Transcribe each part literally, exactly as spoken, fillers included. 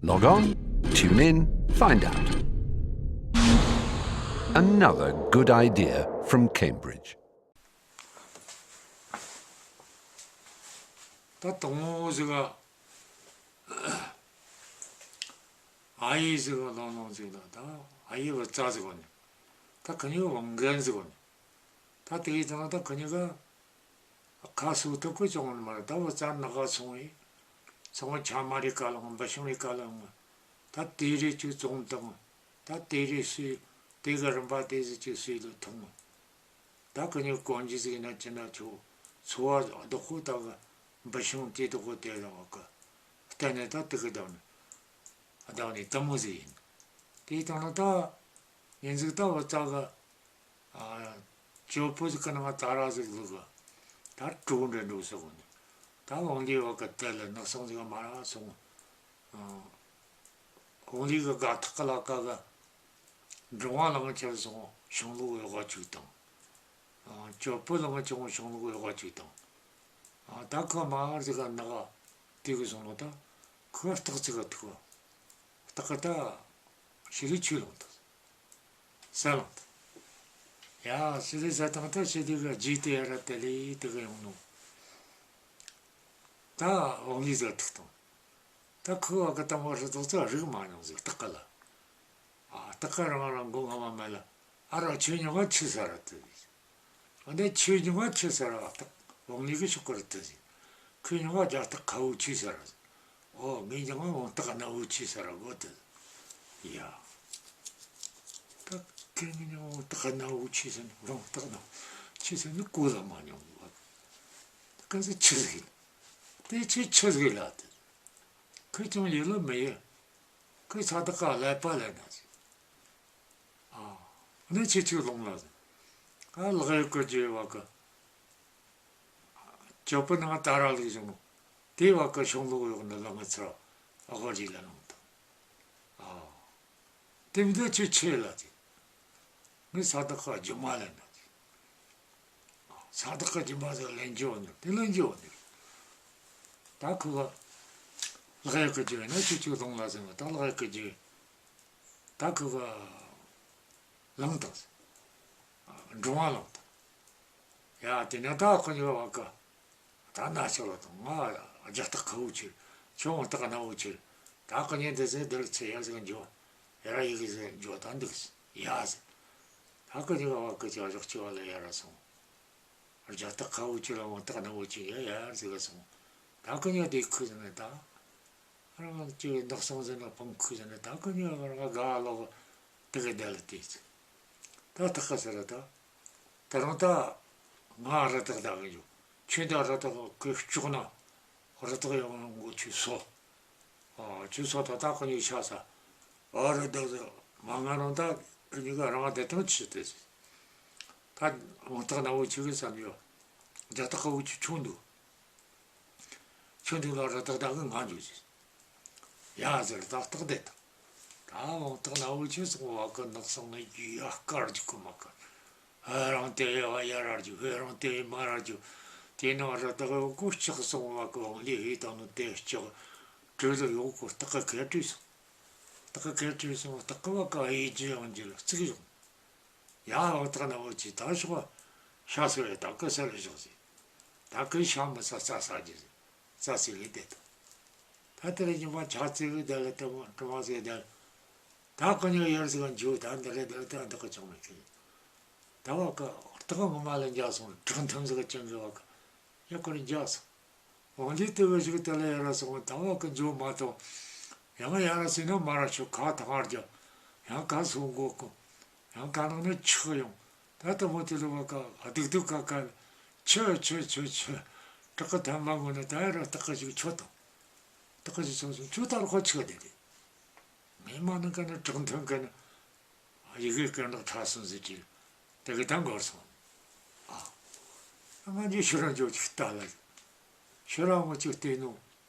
Log on, tune in, find out. Another good idea from Cambridge. ད་དང་པོ་ཟིག་ག་ཨ་ཡེ་ཟིག་ག་ལོང་ལོང་ཟིག་ལ། ད་ཨ་ཡེ་བུ་ཚ་ཟིག་གོ་ནི། ད་ཁི་གཉིས་ཀ་བང་རྒན་ཟིག་གོ་ནི། ད་དེ་ཡི་དང་ད་ཁི་གཉིས་ཀ་ཁ་སུ་ཐུག་གི་བྱུང་ནི་མ་རེད། ད་བུ་ཚ་ནག་ག་སོང་ཡི། སོང་ཆ་མ་རེ་ཀ་ལང་འབུ་ཤིང་རེ་ཀ་ལང་། ད་དེ་རེ་ཅིག་བཙོང་དང་། ད་དེ་རེ་སུས་དེ་གི་རིན་པ་དེ་ཟིག་ཅིག་སུས་ལ་ཐོངས། ད་ཁི་གཉིས་གོན་རྒྱུ་ཟིག་ཡིན་ན་ཅི་ན་ཆོག། འཚོ་བ་བདག་པོ་ད་གི་འབུ་ཤིང་དེ་དག་གོ་དེ་རང་བ་གི་གཏན་ནས་ད་དེ་གི་བདག་ནི་བདག་ནི་དེ་མོ་ཟིག་ཡིན། དེ་དང་ན་ད་ཉིན་ཟིག་ད་བུ་ཚ་གི་ཨ་ཅོ་པོ་ཟིག་གི་ནང་ང་ད་ར་ཟིག་ལུག་གི། ད་གྲོ་འདྲ་འགྲོ་ཟེར་གོ་ནི། ད་བང་ལི་བ་གི་དེ་ལ་ནག་སང་ཟིག་མ་ར་སོང་། ཨ་ཧོང་ལི་གི་དགའ་ཐག་གི་ལ་ཀ་གི་འབྲོང་བ་ལང་ཆེར་སོང་ཤིང་ལུག་གཡོག་ག་བཅུག་དང་། ཨ་ཅོ་པོ་ལང་ཆེ་ཤིང་ལུག་གཡོག་ག་བཅུག་དང་། ཨ་ད་ཁོ་མ་ཨར་ཟིག་ག་ནག་དེ་གི་སོང་ལོ། ད་ཁོ་སྟག་ཅིག་ག་ཐུག་སྟག་གི་ད་ཤི་ལི་ཆུ་ལང་དང་ས་ལང་དང་། ཡ་ཤི་ལི་ཟ་དང་ད་ཤི་ལི་གི་རྗེས་དེ་ཡ་ར་དེ་ལི་དེ་གི་ཡོང་ནོ། ད་ཧོང་ལི་ཟིག་ཐུག་དང་། ད་ཁོ་བ་གི་དང་བ་ཧྲི་ཙོག་ཙོག་རིག་མ་མྱོང་ཟིག་སྟག་གི་ལ། ཨ་སྟག་གི་རང་རང་མགོ་རྔ་མ་མེད་ལ། ཨ་རོ་ཁྱོད་མྱི་ང་ཆི་ཟེར་ར་དེ་ཟིག་ཨ་ནི་ཁྱོད་མྱི་ང་ཆི་ཟེར་ར་སྟག་ཧོང་ལི་གི་ཤོག་གི་ར་དེ་ཟིག་ཁོས་མྱི་ང་རྒྱ་སྟག་ཁ་བོ་ཆི་ཟེར་ར་ཟིག་ཨོ་ངས་མྱི་ང་བོང་སྟག་གནའ་བོ་ཆི་ཟེར་ར་གོ་དེ་ཟིག་ཡ། ད་ཁོས་ངས་མྱི་ང་བོང་སྟག་གནའ་བོ་ཆི་ཟེར་ནི། བོང་སྟག་གནའ་བོ་ཆི་ཟེར་ནི་གོ་ལ་མ་མྱོང་བ། ད་ག་ཟིག་ཆི་ཟིག་ཡིན། དེ་ཆི་ཆི་ཟིག་ལ་དེ། ཁོས་ཀྱང་ཡིན་ལ་མི་ཡིན། ཁོས་ས་དག་ག་ཀླད་པ་ལ་ན་ཟིག་ཨ་ནི་ཆི་ཆི་ལོང་ལ་ཟིག་ཨ་ལག་གཡོག་གི་རྒྱུ་བ་གི་ཅོ་པོ་ནང་ད་ར་ལུག་བྱུང་ནོ། དེ་བ་གི་ཤིང་ལུག་གཡོག་ནི་ལ་ང་ཚར་ཨ་གོ་རི་ལ་ལོང་དང་། ཨ། དེ་མི་འདི་ཆི་ཆི་ལ་དེ། ངས་ས་དག་གི་རྒྱུ་མ་ལེན་ན་དེ། ས་དག་གི་རྒྱུ་མ་ཟིག་ལེན་རྒྱུ་ཡོད་ནི་དེ་ལེན་རྒྱུ་ཡོད་ནི། ད་ཁོ་གི་ལག་གཡོག་གི་རྒྱུ་ཡིན་ན་ཆི་ཆི་ལོང་ལ་ཟེར་ན། ད་ལག་གཡོག་གི་རྒྱུ་ཡིན། ད་ཁོ་གི་ལང་དང་། འབྲོང་བ་ལང་དང་། ཡ་དེ་ནས་ད་ཁོ་གཉིས་བ་གི་ད་ན་ཆོག་ལ་དང་། ང་རྒྱ་སྟག་ཁ་བོ་ཆེ། ཁྱོད་བོང་སྟག་གནའ་བོ་ཆེ། ད་ཁོ་གཉིས་འདི་ཟེར་འདིར་ཚེ་ཡ་ཟིག་འགྱོ། ཡ་ར་ཡི་གེ་ཟིག་འགྱོ་ད་འདུག་ཡ་ཟེར། ད་ཁོ་གཉིས་བ་གི་ཅག་ཞོག་ཅི་བ་ལ་ཡ་ར་སོང་། རྒྱ་སྟག་ཁ་བོ་ཆེ་ལ་བོང་སྟག་གནའ་བོ་ཆེ་ཡ་ཡ་ཟིག་ག་སོང་། ད་ཁོ་གཉིས་དེ་ཁུ་ཟིག་ནས་ད། རང་ཅིག་འདག་སང་ཟེར་ན་ཕང་ཁུ་ཟེར་ན། ད་ཁོ་གཉིས་རང་ག་ལོག་དེ་གི་བསྡད་ལ་དེ་ཟིག་ད་སྟག་ག་ཟེར་ར་ད། ད་རུང་ད་ང་རི་དྭགས་བདའ་གི་ཡོད། ཁྱོད་ད་རི་དྭགས་གི་ལྕོག་ན་རི་དྭགས་ཡོང་ངོ་ཁྱོད་སོ། ཨ་ཁྱོད་སོ་ད་ད་ཁོ་གཉིས་ཆ་ས། ཨ་རི་དྭགས་ཟེར་མ་ང་རང་ད་ཁོ་གཉིས་ཀ་རང་བསྡད་དང་ཆི་དེ་ཟིག་ད་བོང་སྟག་གནའ་བོ་ཆེ་གི་བསམ་ཡོད། རྒྱ་སྟག་ཁ་བོ་ཆེ་ཁྱོད་འདུག་ཁྱོད་འདུག་ལ་རི་དྭགས་བདའ་གི་ང་འགྱོ་ཟིག་ཡ་ཟེར་ད་སྟག་བསྡད་དང་། ད་བོང་སྟག་གནའ་བོ་ཆེ་སོང་བ་གི་ནགས་སང་ངས་རྒྱུ་ཡ་དཀར་རྒྱུ་ཁོ་མ་ཁ། ཧ་རང་དེ་བ་ཡ་ར་རྒྱུ། ཧ་རང་དེ་མ་ར་རྒྱུ། དེ་ནང་རི་དྭགས་ཡོད་གོ་ལྕགས་སོང་བ་གི་བང་ལི་ཧེ་དང་ནི་དེ་ལྕགས་གྲོས་ལ་ཡོད་གོ་སྟག་གི་ཁ་བྲིས་སོང་། སྟག་གི་ཁ་བྲིས་སོང་། སྟག་གི་བ་གི་ཧེ་རྒྱུ་ཡང་རྒྱུ་ལ་བརྩིགས་ཡོང་། ཡ་བོང་སྟག་གནའ་བོ་ཆེ་ད་ཤོག་ཤ་ཟོས་ཡ། ད་གི་ས་ལ་ཞོག་ཟེར། ད་གི་ཤ་མི་ཟ། རྩྭ་ཟ་རྒྱུ་ཟེར། རྩྭ་ཟོས་གི་བསྡད་དང་། ད་དེ་རིང་ཉི་མ་ཆ་ཙིག་གི་བསྡད་ལ་དེ་མོ་གྲོ་མ་ཟོས་བསྡད། ད་ཁོ་གཉིས་ཡར་ཟིག་ག་འགྱོ། ད་འདི་རེད་འདི་རེད། ད་འདི་ག་ཅང་མི་ཤེས། ད་བ་གི་སྟག་ངོ་མ་ལ་འཇགས་སོང་། བྲག་མཐོན་ཟིག་ག་ཅང་གི་བ་གི་ཡ་ཁོ་རེ་འཇགས་སོང་། འོན་ཏེ་དེ་བས་ཞིག་དེ་ལ་ཡར་སོང་། ད་བ་གི་འགྱོ་མ་ཐུབ། ཡང་ཡར་སོང་ན་མ་ར་ཆུ་ཁ་ཐང་ཨར་རྒྱ། ཡང་ཁ་སོ་མགོ་ཀུ། ཡང་ཁ་ནང་ནས་ཆག་ཡོང་། ད་ལྟ་བོ་དེ་ལ་བ་གི་སྡུག་སྡུག་ཁ་ཁ་ཆུ་ཆུ་ཆུ་ཆུ། བྲག་གི་ཐལ་མོ་ནས་ད་ཡར་སྟག་གི་ཞིག་ཆོད་དང་། སྟག་གི་ཞིག་ཆོད་སོང་། ཆུ་ད་ར་ཁོ་ཆུ་དེ་དེ། ངས་མ་ནི་ག་ནི་བྲག་མཐོན་ག་ནི། ཡི་གེ་ཀར་ནག་ཁྲ་སུན་ཟེར་གྱི་དེ་གི་ད་འགོར་སོང་། ཨ། ང་འདི་ཤི་ར་འགྱོ་ཅིག་ལྟ་ལ། ཤི་ར་མོ་ཅིག་བལྟས་ནོ།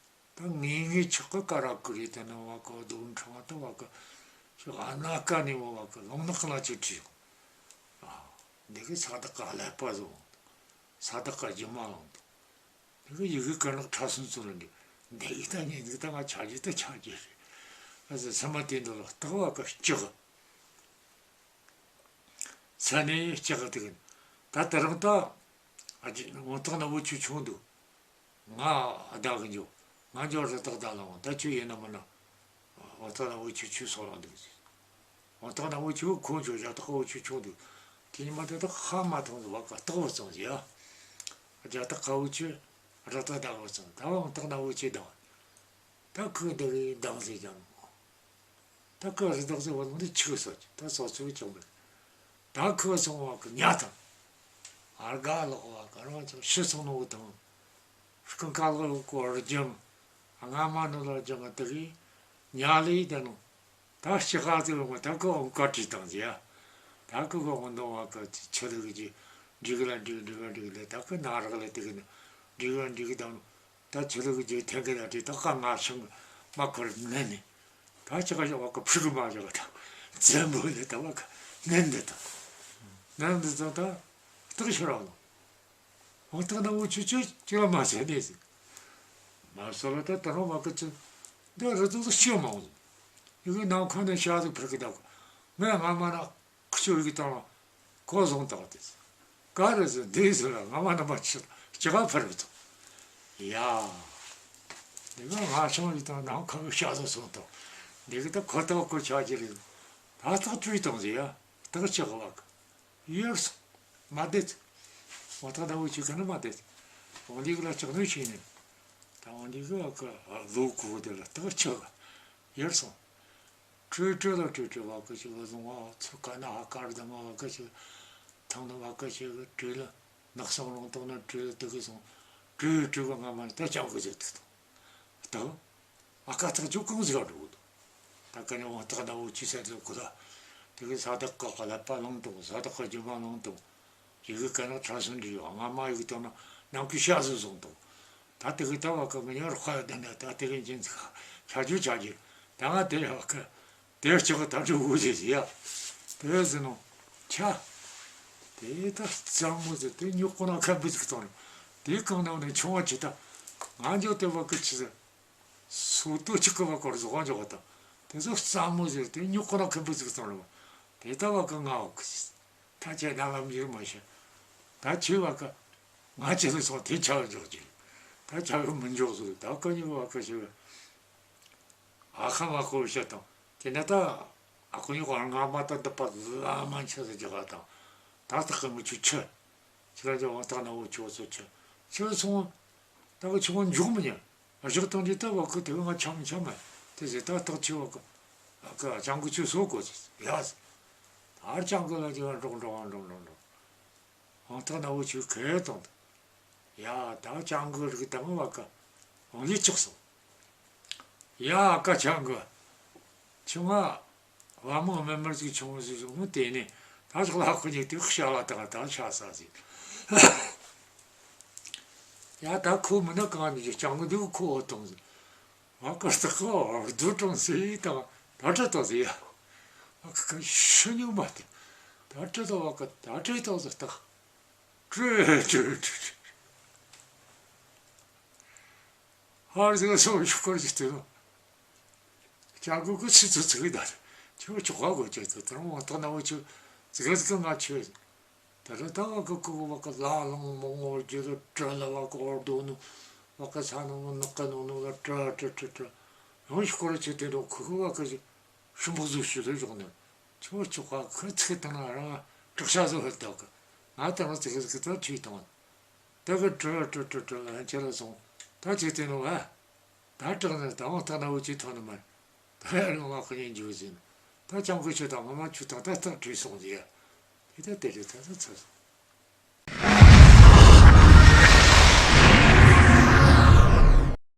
ད་ངེས་ངེས་ཆག་གི་ཀ་ར་ཀི་རེད། དེ་ནི་བ་གི་རྡོ་ཕྲེང་ད་བ་གི་ཤི་ཨ་ན་ཀ་ནི་མོ་བ་གི་ལུང་ནག་ལ་ཅིག་བྲིས། ཨ། འདི་གི་ས་དག་ག་ཀླད་པ་བཟོ། ས་དག་ག་རྒྱུ་མ་ལང་། དེ་གི་ཡི་གེ་ཀར་ནག་ཁྲ་སུན་སུན་ལ་འདུག་འདི་ཡི་ད་ཉིན་འདི་ད་ང་ཆ་རྒྱུ་ད་ཆ་རྒྱུ་རེད། ཨ་ཟེ་ཚང་མ་དེ་འདུག་ལ་སྟག་བ་ཀ་ལྕགས། ས་ནས་ལྕགས་དེ་གི། ད་དེ་རིང་ད་ཨ་ཅེ་བོང་སྟག་ན་འུ་ཆོ་ཆུང་འདུག། ང་ཨ་ད་གི་འཇོག། ང་འཇོག་རི་དྭགས་ད་ལ་འོང་། ད་ཁྱོད་ཡིན་ན་མིན་ན་བོང་སྟག་ན་འུ་ཆོ་ཆུ་སོང་ལ་འདུག་ཟེར། བོང་སྟག་ན་འུ་ཆོ་ཁོ་འཇོག་རྒྱ་སྟག་འུ་ཆོ་ཆུང་འདུག། དེ་ཉི་མ་དེ་དག་ཧ་མ་ཐང་། བ་ཀ་སྟག་བུ་ཙང་ཟེར་ཡ། རྒྱ་སྟག་ཁ་འུ་ཆོ་རི་དྭགས་ད་བུ་ཙང་། ད་བོང་སྟག་ན་འུ་ཆོ་ད། ད་ཁོས་འདི་གི་འདང་ཟིག་ཀྱང་། ད་ཁོས་རི་དྭགས་ཟིག་བ་ལོང་དེ་ཆུ་སོ་ཀྱི་ད་སོ་ཆུ་ཀྱང་མེད། ད་ཁོས་སོང་བ་ཀི་ཉ་དང་། ཨར་ག་ལོག་བ་ཀ་རང་ཅང་ཤི་སོང་ནོ་དང་། སྐུ་ཀ་ལོ་ཀོ་ར་ཇང་། ང་མ་ནོ་ལ་ཇང་དེ་གི་ཉ་ལི་དེ་ནོ། ད་ཤི་ཁ་ཟིག་བ་ད་ཁོ་འོང་ཀ་ཁྲི་དང་ཟེ་ཡ། ད་ཁོ་གི་འོང་དང་བ་ཀ་ཆུ་ལི་གི་འགྲིག་ལ་འགྲིག་འགྲིག་ལ་འགྲིག་ལ། ད་ཁོ་ན་རག་ལ་དེ་གི་ན་འགྲིག་ལ་འགྲིག་དང་། ད་ཆུ་ལུག་རྒྱུག་ཐེངས་གི་ལ་དེ་ད་ཁ་ང་ཤང་མ་ཁོར་ནན་ནི། ད་ཅི་ག་ཞོག་བ་ཀ་ཕྲུ་གུ་མ་ཞོག་ད་བཙན་པོ་ལས་ད་བ་ཀ་ནན་འདི་ད། ནན་འདི་ད་ད་སྟག་ཤི་ར་ནོ། འོ་སྟག་ན་འུ་ཆོ་ཆོ་ཅི་ལ་མ་ཟེར་ནས་ཟིག། མ་སོ་ལ་ད་ད་རུང་བ་ཀ་ཅི་འདི་རི་དྭགས་ཤི་མ་འོང་། ཡི་གེ་ནང་ཁོ་ནས་ཤ་ཟིག་ཕུར་གི་ད་གོ། ངས་ང་མ་ན། ཁུ་ཆོ་ཡི་གེ་དང་ཁོ་བཟུང་བཏང་སྟེ། ག་རེ་ཟེར་འདི་ཟེར་ལ་ང་མ་ན་མ་ཆི་ལྕི་ག་ཕར་བུད་དང་། ཡ། འདི་ག་ང་ཆང་ཡི་དང་ནང་ཁ་གི་ཤ་ཟ་སོང་དང་། འདི་གི་ད་ཁོ་ཐག་ཁོ་ཆ་གི་རེད། ད་ཐག་བྲོས་བཏང་ཟེར་ཡ། ཐག་ཆི་གི་བ་གི་ཡར་སོང་། མ་བསྡད། འོ་ཐག་ད་འུ་ཆོ་ག་ནི་མ་བསྡད། འོ་འདི་གི་ལ་ལྕགས་ནུ་ཤེས་ནས། ད་འོ་འདི་གི་བ་གི་ལོ་ཁུ་དེ་ལ་ཐག་ཆི་གི་ཡར་སོང་། བྲོས་བྲོས་ལ་བྲོས་བྲོས་བ་ཀ་ཅིག་བཟུང་བ་ཚུར་ཀ་ན་ཧ་ཀར་དང་བ་ཀ་ཅིག་ཐང་ན་བ་ཀ་ཅིག་བྲོས་ལ་ནགས་སང་རོང་དང་ན་བྲོས་ལ་དེ་གི་སོང་། བྲོས་བྲོས་བ་ང་མ་ད་ཅང་གི་ཟེར་དུ་དང་། ད་ཨ་ཀ་ཐག་ཅོ་གང་ཟིག་ག་འགྲོ་དང་། ད་ཀ་ནས་བང་སྟག་ན་འུ་ཆོ་ཟེར་དུ་གོ་ད། དེ་གི་ས་དག་ག་ཀ་ལ་པ་ལང་དང་ས་དག་ག་རྒྱུ་མ་ལང་དང་། ཡི་གེ་ཀ་ན་ཁྲ་སུན་འདྲི་ཡོད། ང་མ་ཡི་གེ་དང་ན་ནང་གི་ཤ་ཟོས་སོང་དང་། ད་དེ་གི་ད་བ་ཀ་མི་ཉར་ཁ་ཡ་དེ་ན་ད་དེ་གི་འཇིན་ཚིག་ཆ་རྒྱུ་ཆ་རྒྱུ། ད་ང་དེ་བ་ཀ་དེ་ལྕགས་ད་འགྲོ་དགོས་ཟེར་ཟེར་ཡ། དེ་ཟེར་ནོ། ཆ། དེ་ད་གཙང་མོ་ཟེར་དེ་ཉོག་ཁོ་ན་ཁ་འབུ་ཟིག་བཏང་ནོ། དེ་གང་ན་ནས་ཆུང་བ་ཆི་ད། ང་འཇོག་དེ་བ་ཀ་ཆི་ཟེར། སོ་ཏོ་ཆི་ཀ་བ་ཀ་རུ་ཟོ་ག་འཇོག་ད། དེ་ཚོ་གཙང་མོ་ཟེར་དེ་ཉོག་ཁོ་ན་ཁ་འབུ་ཟིག་བཏང་ནོ། དེ་ད་བ་ཀ་ང་བ་ཀ་ཆི། ད་ཁྱེད་ན་ལམ་ཡིར་མ་ཤེས། ད་ཁྱེད་བ་ཀ་ང་ཁྱེད་ལ་སོང་དེ་ཆ་བ་འཇོག་གི། ད་ཆ་བ་མི་འཇོག་ཟིག། ད་ཀ་ཉི་བ་ཀ་ཆེ་བ། ཨ་ཁ་མ་ཁོ་བཤད་དང་དེ་ན་ད་ཨ་ཁོ་ཉི་ག་ང་མ་ད་འདི་པ་ལ་མ་ཆེ་ཟིག་རྒྱག་ག་དང་། ད་སྟག་གི་མི་ཆུ་ཆུ། ཁྱེད་རང་ཅག་བང་སྟག་ན་འུ་ཆོ་སོ་ཆུ། ཆུ་སོང་། ད་གི་ཆུ་བ་འཇུག་མི་ཉན། བཞག་བཏང་རྗེས་ད་བ་ཀ་དེ་གི་ང་ཆམ་ཆམ་མ། དེ་ཟེར་ད་སྟག་ཆུ་བ་ཀ། ཨ་ཀ་ལྕང་གི་ཆུ་སོ་གོ་ཟེར་ཡ་ཟེར། ད་ལྕང་གི་ལ་ཅི་ག་འགྲོག་འགྲོག་འགྲོག་འགྲོག་འགྲོག། བང་སྟག་ན་འུ་ཆོ་ཁེ་བཏང་ད། ཡ་ད་ལྕང་གི་རིགས་དང་བ་ཀ་བང་ལི་ཆགས་སོང་། ཡ་ཀ་ལྕང་གི། ཆུང་ང་བ་མོ་མེ་མར་ཅིག་ཆུང་ཟིག་བྱུང་ནོ་དེ་ནས་ད་ཞག་ལ་ཁོ་གཉིས་དེ་ཤ་བ་དང་ད་ཤ་ཟ་ཟིག། ཡ་ད་ཁོ་མིན་ན་གང་ནས་ཀྱང་ལྕང་གི་འདུག་ཁོ་འོ་དང་ཟིག། བ་ཀ་སྟག་གི་འོ་རྡོ་གྲོང་ཟིག་དང་ད་བྲི་དང་ཟིག་ཡ། བ་ཀ་ཤི་ཉུང་མ་དེ་ད་བྲི་དང་བ་ཀ་ད་བྲི་དང་ཟིག་སྟག། བྲི་བྲི་བྲི་བྲི། ཧར་ཟིག་སོང་ཤུགས་ཀར་ཅིག་བལྟས་ན། ལྕང་གི་ཁོ་ཚིག་ཚིག་ཚིག་གི་ད། ཁྱོད་ཆོག་ག་གོ་ཁྱོད་ཚོ་ད་རུང་བ་ཐག་ན་འུ་ཆོ་ཙི་ག་ཙི་ག་ང་ཆོས། ད་རུང་ད་བ་ཀ་ཁོ་བ་ཀ་ལ་ལང་མོ་ངོ་རྒྱུ་ལ་བྲི་ལ་བ་ཀ་འོར་དོ་ནུ། བ་ཀ་ས་ནང་ནག་ག་ནང་ནུ་ལ་བྲི་བྲི་བྲི་བྲི། ཡང་ཤུགས་ཀར་ཅིག་བལྟས་ན་ཁོ་ཁོ་བ་ཀ་ཞིག་ཤུན་པོ་ཟུག་ཞུ་ལ་བཞག་ནས། ཁྱོད་ཆོག་ག་ཁོ་ཚིག་ད་ན་རང་དྲག་ཤ་ཟོ་ཧེ་ད་གི། ང་ད་རུང་ཙི་ག་ཙི་ག་ད་ཁྱོད་དང་། ད་གི་བྲི་བྲི་བྲི་བྲི་ལན་ཆེ་ལ་སོང་། ད་ཅི་དེ་ནོ་བ། ད་དྲག་ནས་ད་འོང་ཐ་ན་འུ་ཅི་ཐོན་ནི་མ། ད་ཡར་ཡོང་བ་ཁོ་གཉིས་འཇུ་ཟིན། ད་ལྕང་གི་ཆུ་དང་ང་མ་ཆུ་དང་ད་སྟག་བྲོས་སོང་ཟེར། དེ་ད་དེ་རེད་ད་ད་ཚར་སོང་།